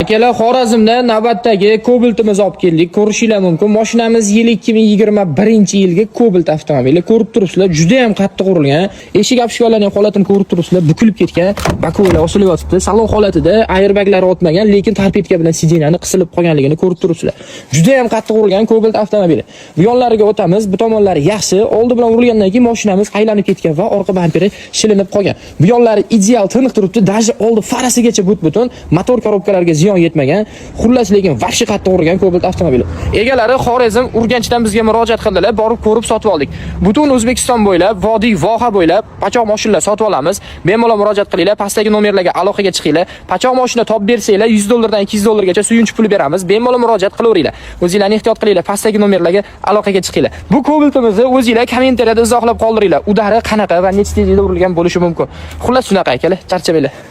Akalar, Xorazmda navbatdagi Cobaltimizni olib keldik. Ko'rishinglar mumkin. Mashinamiz yili 2021-yilgi Cobalt avtomobili. Ko'rib turibsizlar, juda ham qattiq urilgan. Eshik обшивка larning holatini ko'rib turibsizlar, bukilib ketgan. Боковой lar osilib yotibdi. Salon holatida airbaglari otmagan, lekin торпедка bilan сиденье ni qisilib qolganligini ko'rib turibsizlar. Juda ham qattiq urilgan Cobalt avtomobili. Bu yonlariga o'tamiz. Bu tomonlari yaxshi. Oldi bilan urilgandan keyin mashinamiz aylanib ketgan va orqa bamperi shilinib qolgan. Bu yonlari ideal tiniq turibdi. Даже oldi farasigacha but-butun. Motor korobkalariga ziyon yetmagan. Xullas, lekin вообще qattiq urilgan Cobalt avtomobili. Egalari Xorazm, Urganchdan bizga murojaat qildilar. Borib ko'rib sotib oldik. Butun O'zbekiston bo'ylab, vodiy, voha bo'ylab pachoq mashinalar sotib olamiz. Bemalol murojaat qilinglar. Pastdagi nomerlarga aloqaga chiqinglar. Pachoq mashina topib bersanglar, 100 dollardan 200 dollargacha suyunchi puli beramiz. Bemalol murojaat qilaveringlar. O'zinglarni ehtiyot qilinglar. Pastdagi nomerlarga aloqaga chiqinglar. Bu Cobaltimizni o'zinglar kommentariyada izohlab qoldiringlar. Удар i qanaqa va necha tezlikda urilgan bo'lishi mumkin. Xullas, shunaqa, akalar, charchamanglar.